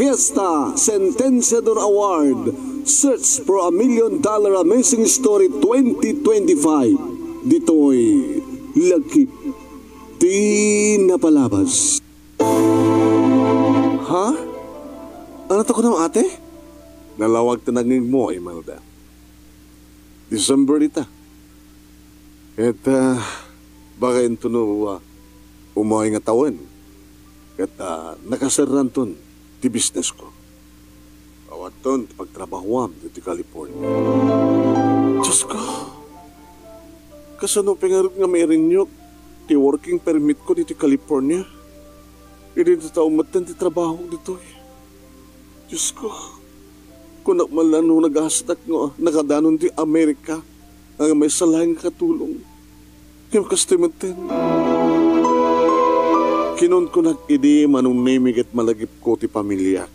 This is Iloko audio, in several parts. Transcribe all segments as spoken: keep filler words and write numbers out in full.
Fiesta Sentenciador Award, Search for a Million Dollar Amazing Story twenty twenty-five. Ditoy Lagip ti Napalabas. Ha? Ano to kuno, ate? Nalawag ti nangngegmo, Imelda. December ita. Ket, ah, baka intono, ah, umay nga tawen. Ket, ah, nakaserranton ti businessko. Awanton ti pagtrabahoam ditoy California. Diosko, kasano pay ngarud nga mairinnyok ti working permitko ditoy California? Idi dita metten ti trabahok ditoy. Diosko, kunak man la no nagasatak nga nakadanon ti Amerika nga maysa laeng nga katulong. Ngem kastoy metten. Kinunkunak idi, Manong Nemi, ket malagipko ti pamiliak.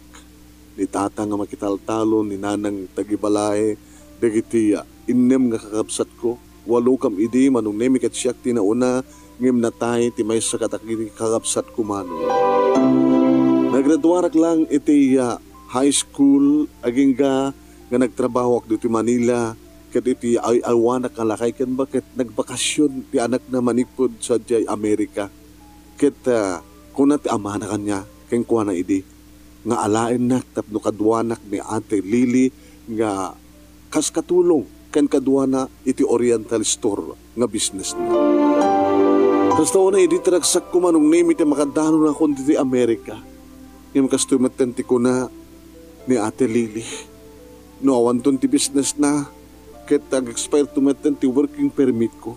Ni tata nga makitaltalon, ni nanang tagibalay, dagiti, ah, innem nga kakabsatko. Walokam idi, Manong Nemi, ket siak ti nauna, ngem natay ti maysa kadagiti kakabsatko, Manong. Nagraduarak lang iti, ah, high school, agingga nga nagtrabahoak ditoy Manila, ket iti ay-aywanak nga lakay ken baket, nagbakasyon ti anakna manipud sadiay Amerika. Ket, ah, kuna ti amana kaniak, kenkuana idi, nga alaennak tapno kaduanak ni Ate Lily nga kas katulong ken kaduana iti Oriental Store nga businessna. Kasta unay idi ti ragsakko, Manong Nemi, ti makadanonakon ditoy Amerika. Ngem kastoy metten ti kuna ni Ate Lily, no awanton ti businessna ket ag-expire to metten ti working permitko,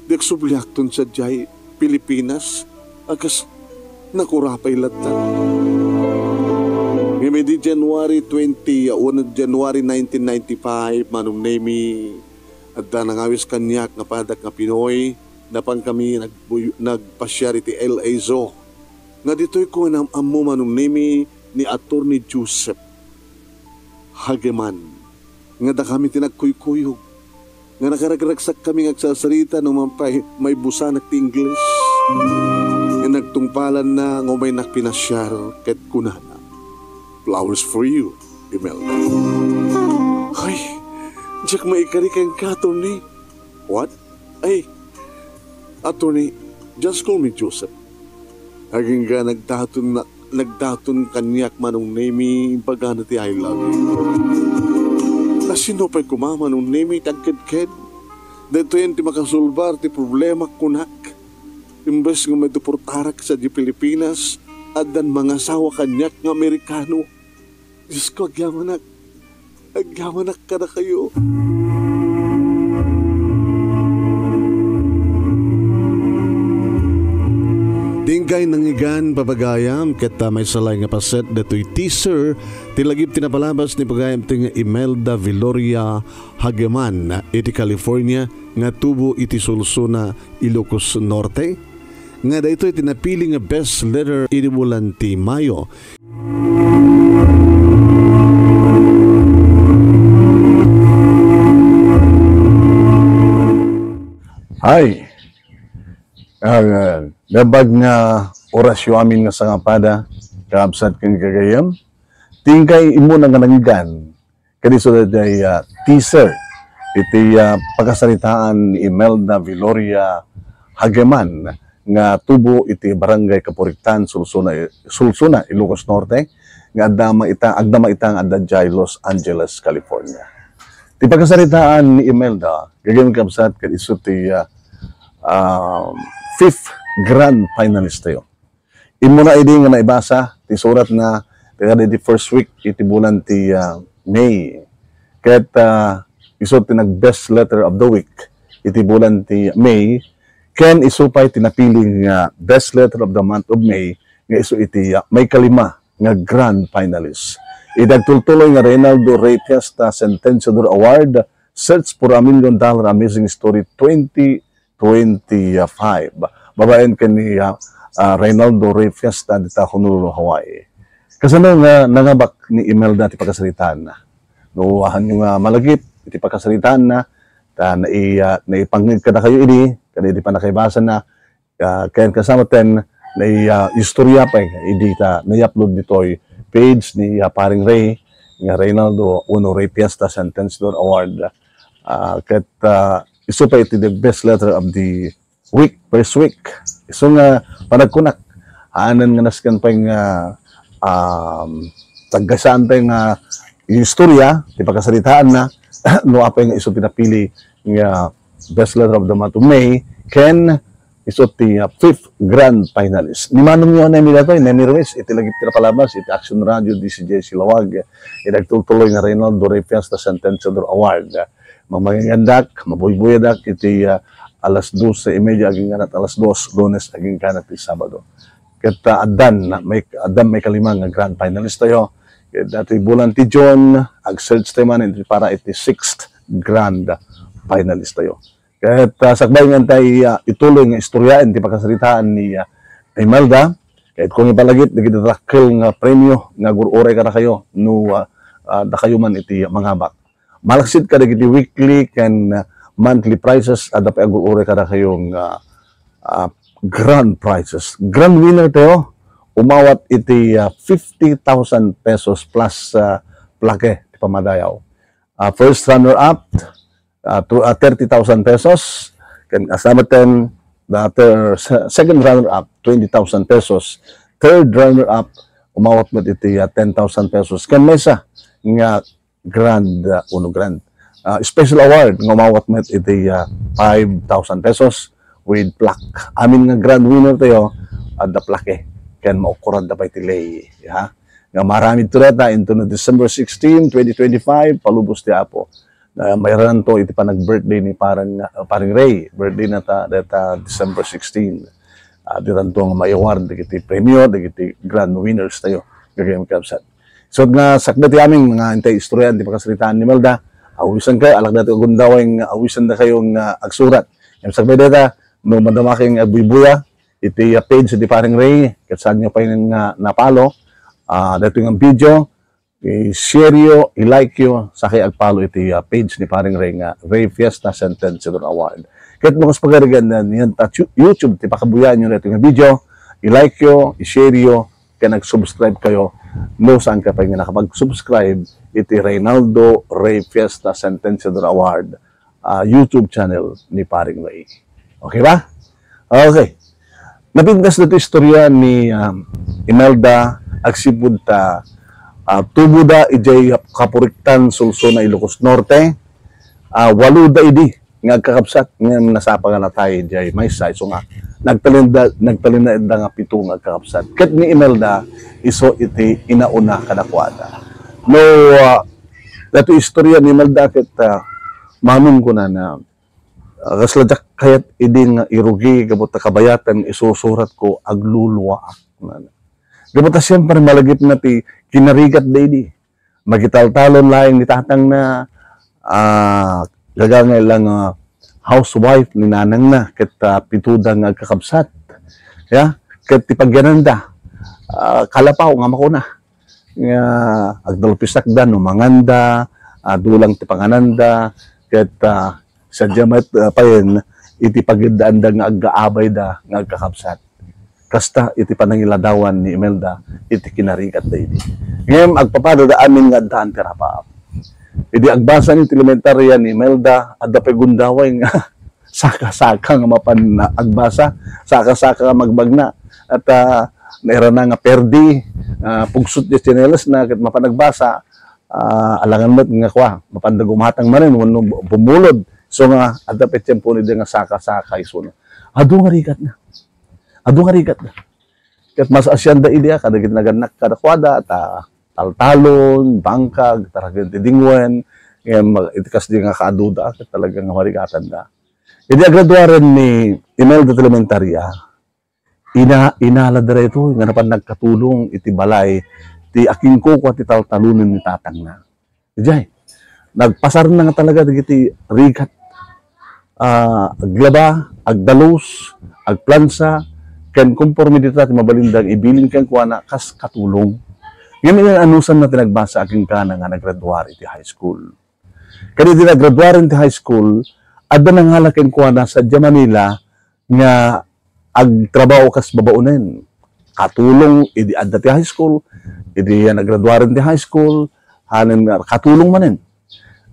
di agsubliakton sadiay Pilipinas a kas nakurapay latta. Ngem idi January twenty, ah, wenno January nineteen ninety-five, Manong Nemi, adda nangawis kaniak nga padak nga Pinoy, napankami nagbuy-, nagpasiar iti L A Zoo. Nga ditoyko inam-ammo, Manong Nemi, ni Attorney Joseph Hageman, nga dakami ti nagkuykuyog, nga nakaragraksakkami nga agsarsarita no man pay maibusanak ti Ingles. Nga nagtungpalanna nga umaynak pinasiar ket kunana, "Flowers for you, Imelda." Ay, diak maikari kenka, Attorney. What? Ay, Attorney, just call me Joseph. Agingga nagdaton na, nagdaton kaniak, Manong Nemi, imbagana ti "I love you." Kasino pay koma, Manong Nemi, ti agkedked? Daytoyen ti makasolbar ti problema, kunak. Imbes nga madeportarak sadiay Pilipinas, addan mangasawa kaniak nga Amerikano. Diosko, agyamanak. Agyamanak kadakayo. Ti inkay nangngegan, pagayam, ket, ah, maysa laeng nga paset datoy teaser ti lagip ti napalabas ni pagayam ti nga Imelda Viloria Hageman iti California nga tubo iti Solsona, Ilocos Norte, nga daytoy ti napili nga best letter idi bulan ti Mayo. Ay, ah, naimbag nga orasyo amin nga sangapada, kakabsat ken gagayyem. Ti inkay immuna nga nangngeggan, ket isu daydiay, ah, teaser iti, ah, pakasaritaan ni Imelda Viloria Hageman nga tubo iti Barangay Kapuritan, Solsona, Solsona, Ilocos Norte, nga addama ita, agdama ita nga adda idiay Los Angeles, California. Ti pakasaritaan ni Imelda, gagayyem, kabsat, ket isu ti, ah, ah, fifth grand finalist tayo. Immuna idi nga naibasa ti suratna, kadi iti first week iti bulan ti, ah, May. Ket, ah, isu ti nag-best letter of the week iti bulan ti May, ken isu pay ti napili nga best letter of the month of May nga isu iti, ah, maikalima nga grand finalist. Iti agtultuloy nga Reynaldo Rey Fiesta Sentenciador Award, Search for a Million Dollar Amazing Story twenty twenty-five. Babaen ken ni, ah, ah, Reynaldo Rey Fiesta dita Honolulu, Hawaii. Kasano nga nangabak ni Imelda ti pakasaritaanna? No, ahanyo nga malagip iti pakasaritaanna, ta nai-, ah, naipangngeg kadakayo idi, kadi iti pannakaibasana, ah, ken kasano ten nai-, ah, istorya pay idi ta nai-upload ditoy page ni, ah, Paring Ray, nga Reynaldo Uno Ray Fiesta Centennial Award. Ah, ket, ah, isu pay iti the best letter of the week, first week. Isu nga panagkunak, haanen nga nasken pay nga, um, taggasaan pay nga istorya, ti pakasaritaanna, no apay nga isu ti napili nga best letter of the month of May, ken isu ti, ah, fifth grand finalist. Ni Manong Nemo daytoy, Nemo Ruiz, iti lagip ti napalabas, iti Action Radio, D C J Silawag, iti nagtultuloy nga Reynaldo Ray Fiesta Centennial Award. Mamagingandak, mabuybuyadak iti, ah, alas doce y media agingga alas dos, Lunes agingga ti Sabado. Ket, ah, addan, may, addan maikalima nga grand finalist tayo. Ket datoy bulan ti June, ag-search tayo man iti para iti sixth grand finalist tayo. Ket, ah, sakbay nga intay, ah, ituloy nga istoryaen ti pakasaritaan ni, ah, Imelda, ket kung ipalagip dagiti dakkel nga premio nga agur-uray kadakayo no, ah, ah, dakayo man iti mangabak. Malaksid kadagiti weekly ken, ah, monthly prizes, adda pay agur-uray kadakayo nga, ah, grand prizes. Grand winner tayo, umawat iti, ah, fifty thousand pesos plus, ah, plaque ti pamadayaw. Ah, first runner up, ah, to, ah, thirty thousand pesos. Ken kasama ten, the thir-, se-, second runner up, twenty thousand pesos. Third runner up, umawat met iti, ah, ten thousand pesos. Ken maysa nga grand, ah, uno grand. Ah, special award nga umawat met iti, ah, five thousand pesos with plaque. Amin nga grand winner tayo, adda plaque. Ken maukuran da pay ti ley, ha? Nga maramid to data into no December sixteen, twenty twenty-five, palubos ti Apo. Ah, mairanto iti panag-birthday ni Parang, ah, Parang Ray. Birthday na ta, data December sixteen. Ah, diranto nga ma-award dagiti premio, dagiti grand winners tayo. Gagayam kabsat. So nga sakbay ti amin nga intay istorya ti pakasaritaan ni Imelda, awisan kayo, alak dati agundaway nga awisan da kayo nga agsurat. Ngem sakbay data, no madama kayo nga agbuybuya, iti, ah, page ni Parang Ray, ket saan nyo pa yun nga napalo, ah, dati nga video, i-share yo, i-like yo, sakay agpalo iti, ah, page ni Parang Ray nga Ray Fiesta Centennial Award. Ket no kas pagarigan na niyan ta chu-, YouTube, ti pakabuyaen nyo na ito nga video, i-like yo, i-share yo, ken nag-subscribe kayo, no saan ka pa nga nakapag-subscribe iti Reynaldo Ray Fiesta Centennial Award, ah, YouTube channel ni Paring Ray. Okay ba? Okay. Napintas dito istorya ni, um, Imelda agsipud ta, ah, tubo da ijay Kapuriktan, Solsona, Ilocos Norte. Ah, walo da idi nga agkakabsat nga nasapa nga natay ijay maysa isu nga nagtalin da, nagtalin da nga pito nga agkakabsat. Ket ni Imelda isu iti inauna kadakuada. No, ah, dito istorya ni Imelda ket, ah, manong kunana, ah, kasla diak kayat idi nga irugi gapu ta kabayatan isusuratko, agluluaak. Gapu ta siyempre malagip na ti kinarigat da idi. Makitaltalon laeng ni tatangna, ah, gagangay lang, ah, housewife ni nanangna, ket, ah, pito da nga agkakabsat. Ya, ket ti pagyananda, ah, kalapaw nga makuna. Nga agdalpisakda no manganda, ah, dulang ti pangananda, ket, ah, sadja met, ah, payen iti pagiddaanda nga aggaabayda nga agkakabsat. Kasta iti panangiladawan ni Imelda iti kinarigat da idi. Ngem agpapada da amin nga addaan ti rapaap. Idi agbasa ni ti elementarya ni Imelda, adda pay gundaway nga saka-saka nga mapan agbasa, saka-saka nga magbagna. At, ah, nairana nga perdi, ah, pugsot ti tsinelas na ket mapan agbasa, ah, alangan met nga kua, mapan da gumatang manen wenno bumulod. So nga, adda pay tiempo ni di nga saka-saka isuna. Adu nga rigatna. Adu nga rigatna. Ket mas asianda idi a, kadagiti nagannak kadakuada, ta taltalon, bangkag, taraken ti dingwen, ngem iti kasdi nga kaaduda, ket talaga nga marigatanda. Idi agraduaren ni Imelda ti elementarya, ina-, inalada daytoy nga napan nagkatulong iti balay ti akinkukua ti taltalonen ni tatangna. Idiay, nagpasarna nga talaga dagiti rigat, ah, aglaba, agdalus, agplansa, ken konforme dita ti mabalinda nga ibilin kenkuana kas katulong. Ngem inan-anusanna ti nagbasa a kenkuana nga naggraduar iti high school. Ken idi naggraduaren ti high school, adda nangala kenkuana sadiay Manila nga agtrabaho kas babaonen. Katulong idi adda ti high school, idi nagraduaren ti high school, hanen nga katulong manen.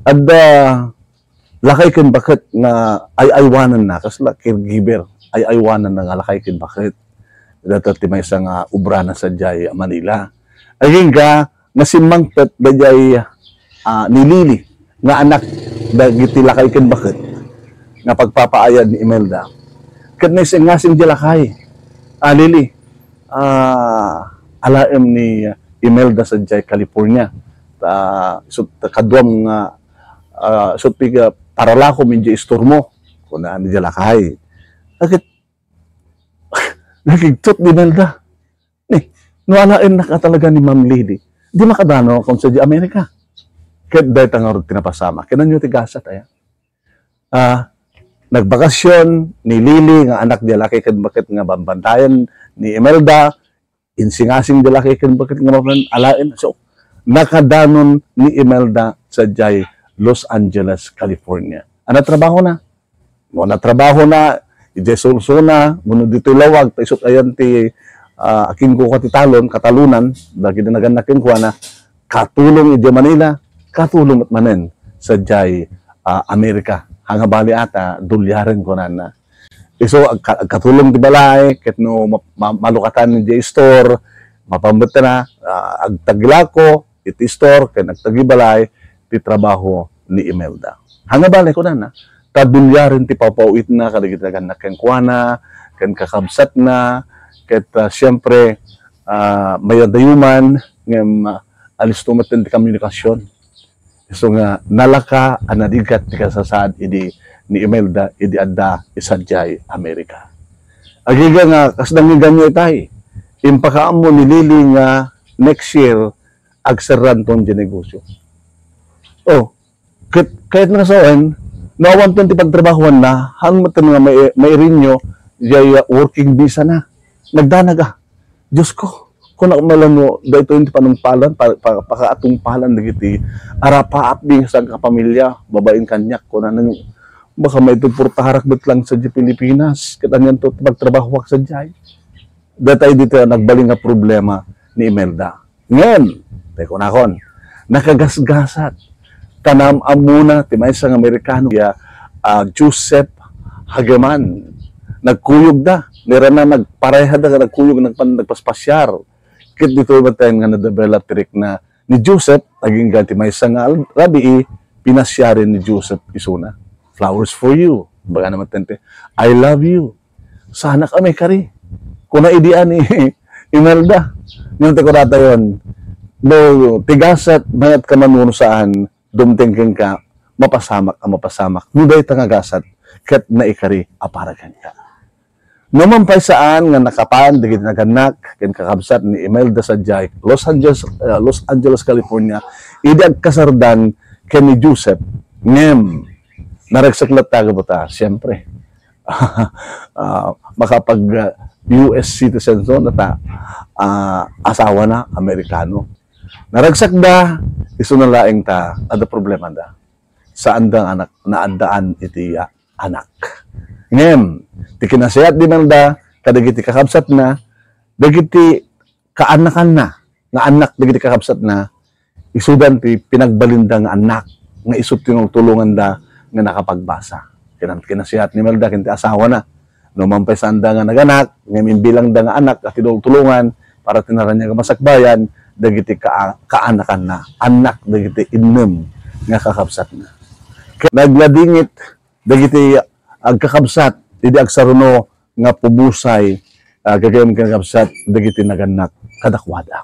Adda lakay ken baket nga ay-aywananna, kasla caregiver, ay-aywananna nga lakay ken baket. Dayta ti maysa nga obrana sadiay Manila. Agingga, nasimmangpet daydiay, ah, ni Lily nga anak dagiti lakay ken baket nga pagpapaayad ni Imelda. Ket naising-ngasing ti lakay, "Ah, Lily, ah, alaem ni Imelda sadiay California. Ta, isut-, ta kaduam nga, ah, isut' ti, ah, paralakom idiay istormo," kuna ni lakay. Ket nakigtot ni Imelda. Ni, no alaennak a talaga ni Ma'am Lily, di makadano kon sadiay Amerika. Ket dayta ngarud ti napasamak. Kinanyo ti gasat, aya? Ah, nagbakasyon ni Lily nga anak diay lakay ken baket nga bambantayan ni Imelda, insingasing diay lakay ken baket nga bamban-, alaen. So, nakadanon ni Imelda sadiay Los Angeles, California. Ania trabahona? No natrabahona, idiay sursona, wenno ditoy lawag, ta isut' ayan ti, ah, akingko ti talon, katalonan, dagiti nagannak kenkuana, katulong idiay Manila, katulong met manen sadiay, ah, Amerika. Ania bale a ta, dolyaren kunana. Isu, agka-, agkatulong ti balay, ket no ma-, ma-, malukatan idiay store, mapan met a, ah, agtagilako, iti store ken agtagibalay ti trabaho ni Imelda. Ania bale kunana, ta dolyaren ti paw-paw-itna kadagiti nagannak kenkuana ken kakabsatna, ket, ah, siempre, ah, mayadayuman ngem, ah, alisto met ti komunikasion. Isu nga nalaka a narigat ti kasasaad idi ni Imelda idi adda sadiay Amerika. Agingga nga kasla nga ganyo itay, impakaammo ni Lily nga next year agserranton ti negosyo. Oh, ket, ket nga sawen, no awanton ti pagtrabahoanna, haan met nga mai-, mairinyo diay working visa na. Nagdanag a. Diosko, kunak met la no daytoy ti panungpalan, pa-, pa-, pakaatungpalan dagiti arapaapbi nga sangkapamilia, babaen kaniak, kunana, baka maitugportaharak met lang sadiay Pilipinas, ket anianto ti pagtrabahoak sadiay. Dayta ditoy a nagbalin nga problema ni Imelda. Ngem, ti kunakon, nakagasgasat. Kanam-ammona ti maysa nga Amerikano, ya, ah, Joseph Hageman. Nagkuyogda. Nirana nagparehada nga nagkuyog, nagpan-, nagpaspasiar. Ket ditoy met nga na-develop ti rikna ni Joseph, agingga ti maysa nga al-, rabii, pinasiaren ni Joseph isuna. "Flowers for you." Ibagana met ti, "I love you." Saanak a maikari. Kuna idi a ni Imelda. Ngem ti kunatayon, no ti gasat, mayat ka man wenno saan, dumteng kenka, mapasamak a mapasamak. No dayta nga gasat, ket naikari a para kenka. No man pay saan nga nakapan dagiti nagannak ken kakabsat ni Imelda sadiay Los Angeles, ah, Los Angeles, California, idi agkasardan ken ni Joseph, ngem naragsak latta a gabuta, siempre. Ah, makapag, ah, U S citizen so, nata, ah, asawana Amerikano. Naragsakda, isuna laeng ta, adda problemada. Saanda nga anak, naaddaan iti, ah, anak. Ngem, ti kinasiat di Imelda, kadagiti kakabsatna, dagiti kaanakanna, nga annak dagiti kakabsatna, isudan ti pinagbalinda nga annak, nga isu ti tinultulonganda nga nakapagbasa. Kinan-, kinasiat ni Imelda ken ti asawana. No man pay saanda nga naganak, ngem imbilangda nga anak a tinultulongan para ti naraniag a masakbayan dagiti kaa-, kaanakanna, annak dagiti innem nga kakabsatna. Ket nagladingit dagiti agkakabsat idi agsaruno nga pubusay, ah, gagayyem ken kakabsat dagiti nagannak kadakuada.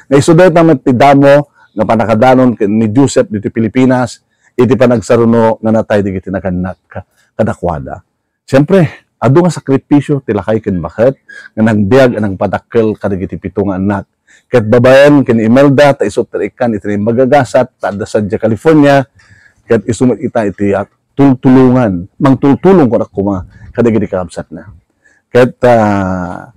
Nga isu dayta met ti damo nga pannakadanon ken ni Joseph ditoy Pilipinas iti panagsaruno nga natay dagiti nagannak kadakuada. Siempre, adu nga sakripisio ti lakay ken baket nga nagbiag a nagpadakkel kadagiti pito nga annak. Ket babaen ken ni Imelda, ta isu ti ikkan iti naimbag a gasat, ta adda sadiay California, ket isu met ita iti, ah, tultulongan, mangtultulong koma kadagiti kakabsatna. Ket, ah,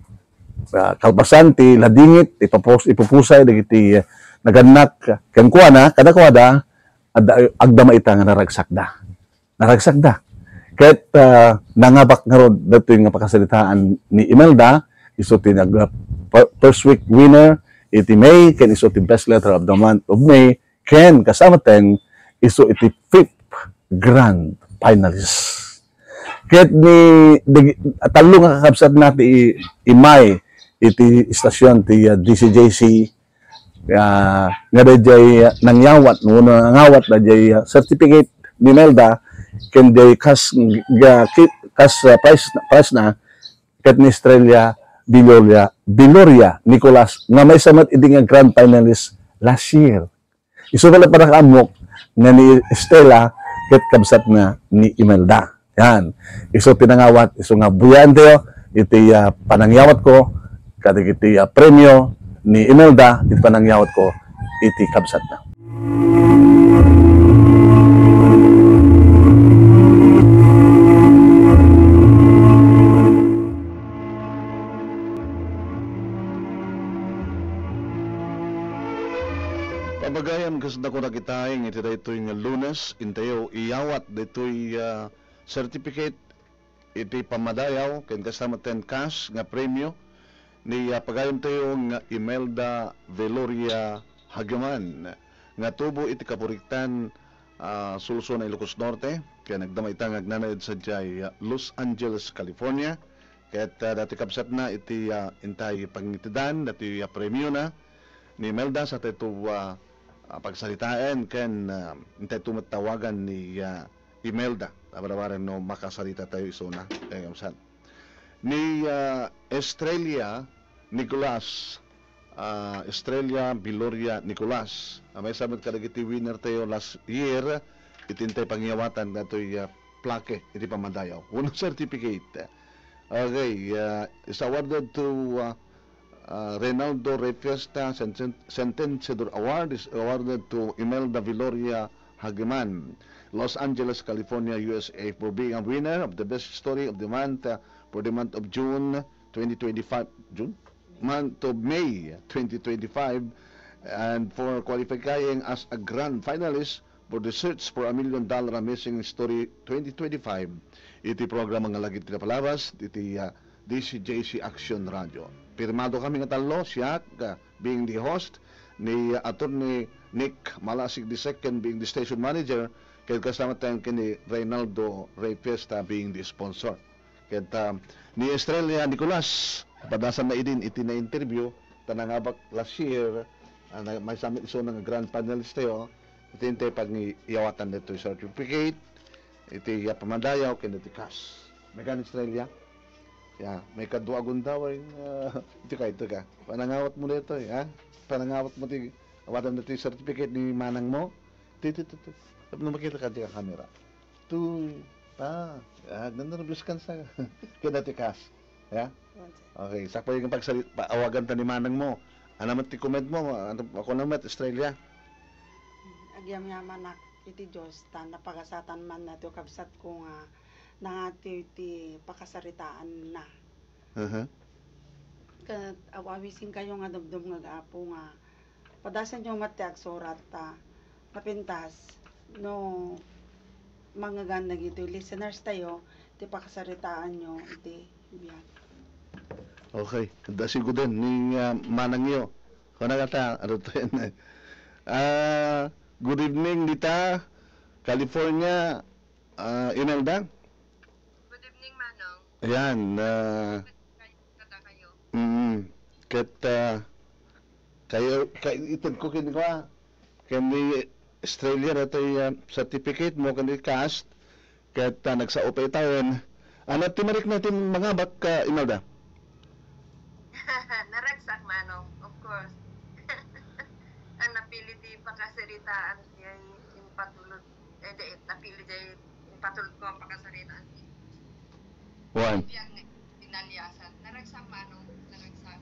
ah, kalpasan ti ladingit, ipapus-, ipupusay dagiti nagannak kenkuana, kadakuada, adda, agdama ita nga naragsakda. Naragsakda. Ket, ah, nangabak ngarud datoy nga pakasaritaan ni Imelda, isu ti nag-, ah, fir-, first week winner iti May, ken isu ti best letter of the month of May, ken kasamaten isu iti fifth grand finalist. Ket ni, di, tallo nga kakabsatna ti imay iti istasyon ti, ah, D C J C, ah, nga dayjay, ah, nangyawat, no, nangawat dayjay, ah, certificate ni Imelda, ken jay cash, ga, ki, cash, ah, prize, prize na, ket ni Estrella Viloria, Viloria Nicolas, nga maysa met idi nga grand finalist last year. Isu pala panakaammok nga ni Estrella ket kabsatna ni Imelda. Yan. Isu ti nangawat, isu nga buyaentayo iti, ah, panangyawatko kadagiti, ah, premio ni Imelda iti panangyawatko iti kabsatna. Pagayam, kas dakuna kitaeng iti daytoy nga Lunes, intayo iyawat daytoy, ah, certificate iti pammadayaw ken kasta met ten cash nga premio ni, ah, pagayamtayo nga Imelda Veloria Hageman nga tubo iti Kaburiktan, ah, Solsona, Ilocos Norte, ken agdama ita nga agnanaed sadiay, ah, Los Angeles, California. Ket, ah, datoy kabsatna iti, ah, intay pangitidan, datoy, ah, premiona ni Imelda sa daytoy, ah, ah, pagsaritaen ken, ah, intay met tawagan ni, ah, Imelda. Abar-abarek no makasarita tayo isuna. Kaya kabsat. Ni, ah, Estrella Nicolas, ah, Estrella Viloria Nicolas. Ah, maysa met kadagiti winner tayo last year, iti intay pangiyawatan datoy, ah, plaque iti pammadayaw. Wenno certificate. Okay, ah, is awarded to, ah, ah, Reynaldo Refiesta Senten-, Sentenciador Award is awarded to Imelda Viloria Hageman, Los Angeles, California, U S A, for being a winner of the best story of the month, ah, for the month of June twenty twenty-five, June? Month of May twenty twenty-five, and for qualifying as a grand finalist for the Search for a Million Dollar Amazing Story twenty twenty-five iti programa nga lagip ti napalabas iti, ah, D C J C Action Radio. Pirmado kami nga tallo, siak, ah, being the host, ni Attorney Nick Malasig the second being the station manager, ken kasama tayo ken ni Reynaldo Rey Fiesta being the sponsor. Ket, ah, ni Estrella Nicolas, padasan na idin iti na-interview, ta nangabak last year, ah, na, maysa met isuna nga grand finalist tayo, iti intay pagiyawatan ditoy certificate, iti, ah, pamadayaw, ken iti cash. Mayka ni Estrella? Ya, mayka dua gundaway, ah, iti ka, iti ka. Panangawat mo ditoy, ha? Panangawat mo ti, awatam ditoy certificate ni manang mo? Ti, ti, ti, ti. Tapno makita ka, iti ka camera. Two, pa, ah, nannerbios kan sa, kaya ti cash. Ya? Okay, sa pa yung pagsali-, pa, awagan ta ni manang mo. Ano man ti comment mo? Ano, ako na met, Estrella? Agyamyamanak iti Dios, ta napagasatan man nato kabsat ko nga nangati ti pakasaritaan na. Aha. Ket aw-, awisenkayo nga dumdum nga Apo nga padasenyo met ti agsurat ta napintas no mangngegan dagiti listeners tayo ti pakasaritaanyo iti biag. Okay, da siguden ni, ah, manangyo. Kuna kata, ano to yan? Ah, good evening dita California, ah, Imelda. Good evening, Manong. Ayan, ah, Kata kayo. Mm. Ket, ah, kayo, kay, ited ko ken kua, ken ni Estrella datoy, ah, certificate mo ken ni cash, ket, ah, nagsao pay tawen. Ano ti marikna ti mangabak, ah, Imelda? Naragsak, Manong, of course. Ang napili ti pakasaritaan, yan, yung patulog. Eh, di, napili jay patulko a pakasaritaan. Wan. Biag nga pinaliasan. Naragsak, Manong, naragsak.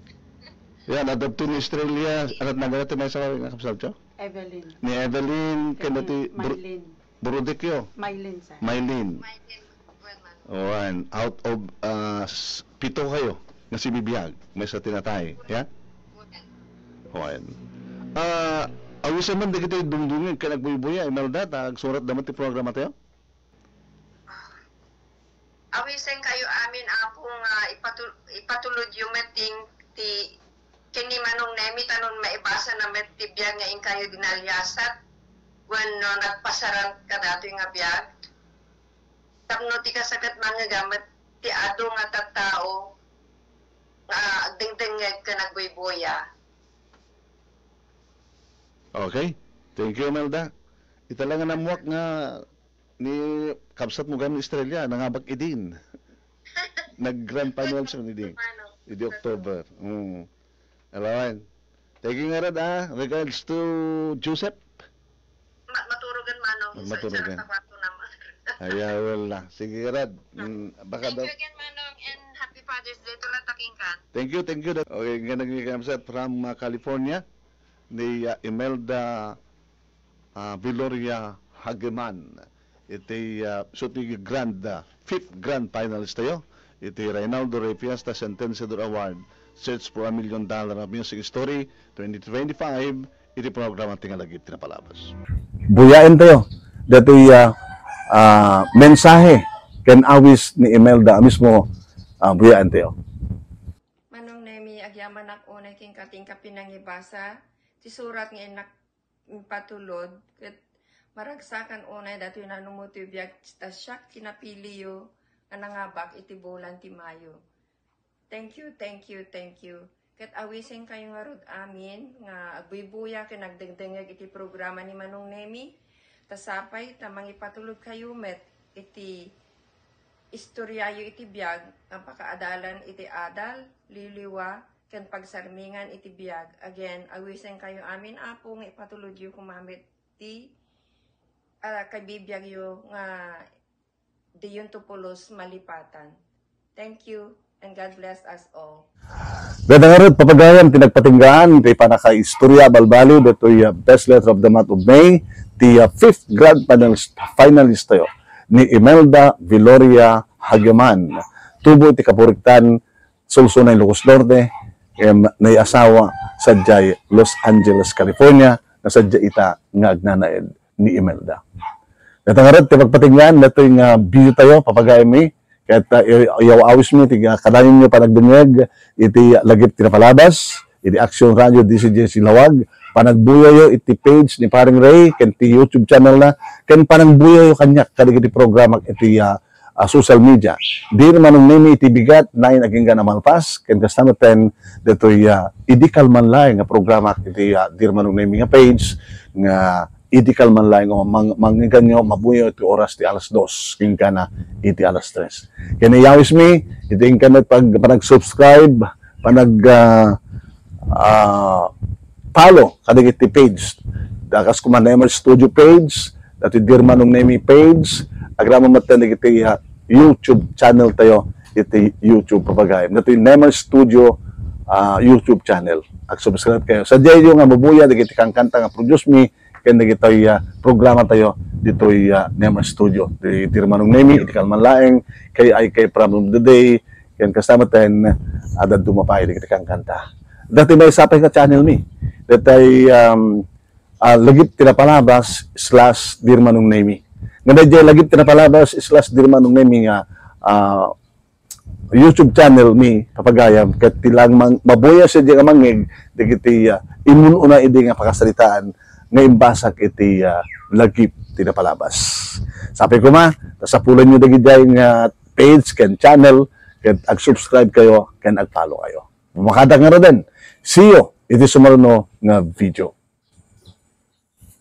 Yan, adda ni Estrella, anak na ganito, may asawa nga kapsabcho? Evelyn. Ni Evelyn, ken ni Bru-, Mylene. Brudikyo? Mylene, sir. Mylene. Mylene, wan, Manong. Wan, out of, ah, s-, pito kayo nga sibibiag, maysa ti natay, ya? Wan. Ah, awisen man dagiti dumdumngeg ken agbuybuya, Imelda, ta agsurat da met ti programa tayo? Awisen kayo amin, Apo, nga ipatul-, ipatulodyo met ti, ti Ken ni Manong Nemi, ta no maibasana met ti biag nga inkayo dinalyasat wenno nagpasaran kadatoy nga biag. Tapno ti kasakat mangngeg met ti adu nga tattao nga agdengdengngeg ken agbuybuya. Okay. Thank you, Imelda. Ita la nga nammuak nga ni kabsatmo gayam ni Estrella, nangabak idin. Nag-grand final siya idi. Idi October. Mm. Alawan. Thank you ngarud, ah. Regards to Joseph. Ma- maturugan, Manong. Maturugan. Sa kwarto naman. Ayaw la. Sige, ngarud. Mm, baka Thank daw. You again, Manong, and happy Father's Day to lahat, taking kan. Thank you, thank you. Okay, nga nagkikabsat from, uh, California, ni, uh, Imelda, uh, Viloria Hageman. Iti, uh, so ti grand, uh, fifth grand finalist tayo. Iti Reynaldo Rey Fiesta Sentenciador Award, Search for a Million Dollar Music Story twenty twenty-five, iti programa ti nga lagip ti napalabas. Buyaen tayo. Datoy, ah, ah, mensahe ken awis ni Imelda a mismo, ah, buyaen tayo. Manong Nemi, agyamanak unay kenka ti inka pinangibasa ti surat nga innak impatulod, ket maragsakan unay datoy nanumo ti biag ta siak ti napiliyo nga nangabak iti bulan ti Mayo. Thank you, thank you, thank you. Ket awisenkayo ngarud amin nga agbuybuya ken agdengdengngeg iti programa ni Manong Nemi. Ta sapay ta mangipatulodkayo met iti istoriayo iti biag nga pakaadalan iti adal, liwliwa, ken pagsarmingan iti biag. Again, awisenkayo amin, Apo, nga ipatulodyo koma met ti, ah, kabibiagyo nga diyonto pulos malipatan. Thank you, and God bless us all. Dayta ngarud, papagayam, ti nagpatinggaan ti pannakaistorya balbaliw ditoy, ah, Best Letter of the Month of May, ti, ah, fifth grand finalist, finalist tayo, ni Imelda Viloria Hageman. Tubo iti Kaburiktan, Solsonay, Ilocos Norte, em, naiasawa sadiay Los Angeles, California, nga sadiay ita nga agnanaed ni Imelda. Dayta ngarud ti pagpatinggaan datoy nga video tayo, papagayammi, ket, ah, i-, iyaw-awismi ti, ah, kadayonyo panagdengngeg iti lagip ti napalabas, iti Action Radio D C J C Lawag, panagbuyayo iti page ni Paring Ray, ken ti YouTube channel na, ken panagbuyayo kaniak kadagiti programak iti, ah, ah, social media. Dear Manong Nemi iti bigat, nain agingga a malpas, ken kasta metten datoy, ah, idi kalman laeng nga programak iti, ah, Dear Manong Nemi nga page, nga idi kalman laeng, o mang-, mangngegkayo, mabuyaw iti oras ti alas dos, kenka na iti alas tres. Ken iyawismi, iti inka met pag-, panag-subscribe, panag, ah, ah, follow kadagiti page. Dakas koma Nemer Studio page, datoy Dear Manong Nemi page, agraman metten dagiti, ah, YouTube channel tayo, iti YouTube, papagayam. Datoy Nemer Studio, ah, YouTube channel. Ag-subscribe kayo. Sadiayo nga mabuya dagiti kankanta nga produce mi, ken dagitoy, ah, programa tayo ditoy, ah, Nemer Studio. Di, Dear Manong Nemi, iti kalman laeng, Kay Ay Kay Problem of the Day, ken kasta metten, ah, dadduma pay dagiti kankanta. Datoy maysa pay nga channel mi. Datoy, um, ah, Lagip ti Napalabas slash Dear Manong Nemi. Nga daydiay Lagip ti Napalabas slash Dear Manong Nemi nga, ah, YouTube channel mi, papagayam, ket ti lang mang-, mabuya sadiay nga mangngeg dagiti, ah, immun-una idi nga pakasaritaan nga imbasak iti, ah, Lagip ti Napalabas. Sapay koma, ta sapulenyo dagidiay nga page ken channel, ket ag-subscribe kayo ken ag-follow kayo. Makadak ngaruden. See you iti sumaruno nga video.